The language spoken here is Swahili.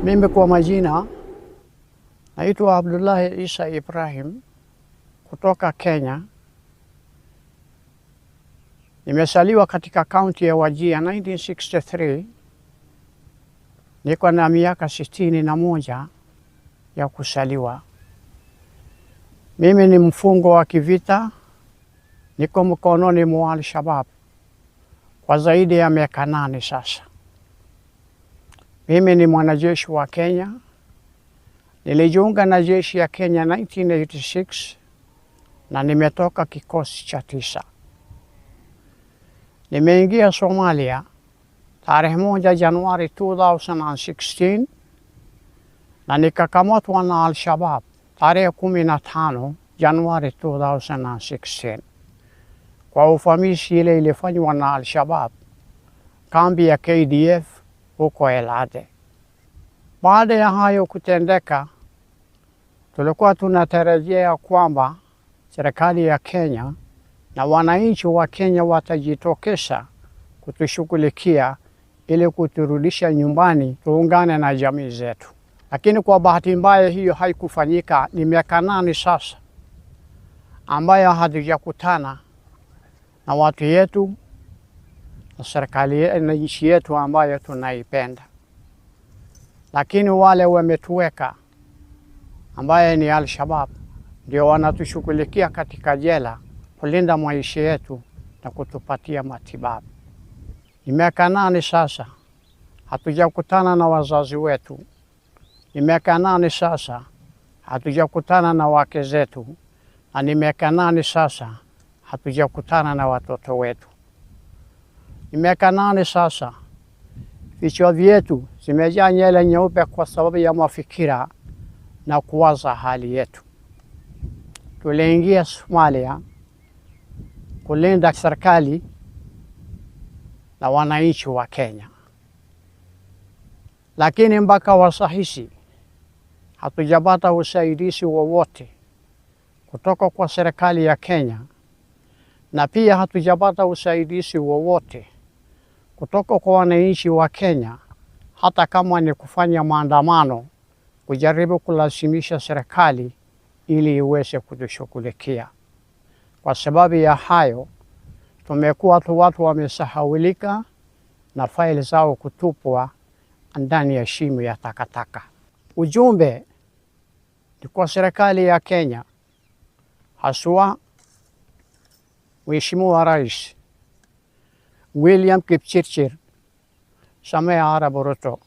Mimi kwa majina naitwa Abdullahi Isa Ibrahim kutoka Kenya. Nimesaliwa katika kaunti ya Wajir 1963. Niko na miaka 61 ya kusaliwa. Mimi ni mfungwa wa kivita, niko mkononi mwa Al-Shabaab kwa zaidi ya miaka 8 sasa. Mimi ni mwanajeshi wa Kenya. Nilijiunga na jeshi ya Kenya 1986 na nimetoka kikosi cha 9. Nimeingia Somalia tarehe 1 Januari 2016 na nikakamatwa na Al-Shabaab tarehe 15 Januari 2016 kwa ufamisi ile ilifanywa na Al-Shabaab kambi ya KDF huko El Ade. Baada ya hayo kutendeka, tulikuwa tunatarajia kwamba serikali ya Kenya na wananchi wa Kenya watajitokeza kutushughulikia ili kuturudisha nyumbani tuungane na jamii zetu. Lakini kwa bahati mbaya hiyo haikufanyika. Ni miaka 8 sasa ambayo hatujakutana na watu yetu na serikali na nchi yetu ambayo tunaipenda. Lakini wale wametuweka ambaye ni Al-Shabaab ndio wanatushughulikia katika jela kulinda maisha yetu na kutupatia matibabu. Ni miaka 8 sasa hatujakutana na wazazi wetu. Ni miaka 8 sasa hatujakutana na wake zetu, na ni miaka 8 sasa hatujakutana na watoto wetu. Ni miaka 8 sasa vichwa vyetu zimejaa nywele nyeupe kwa sababu ya mafikira na kuwaza hali yetu. Tuliingia Somalia kulinda serikali na wananchi wa Kenya, lakini mpaka wasahisi hatujapata usaidizi wowote kutoka kwa serikali ya Kenya, na pia hatujapata usaidizi wowote kutoka kwa wananchi wa Kenya, hata kama ni kufanya maandamano kujaribu kulazimisha serikali ili iweze kutushughulikia. Kwa sababu ya hayo tumekuwa tu watu wamesahaulika na faili zao kutupwa ndani ya shimo ya takataka. Ujumbe ni kwa serikali ya Kenya, haswa Mheshimiwa Rais William Kipchirchir Samoei Arap Ruto.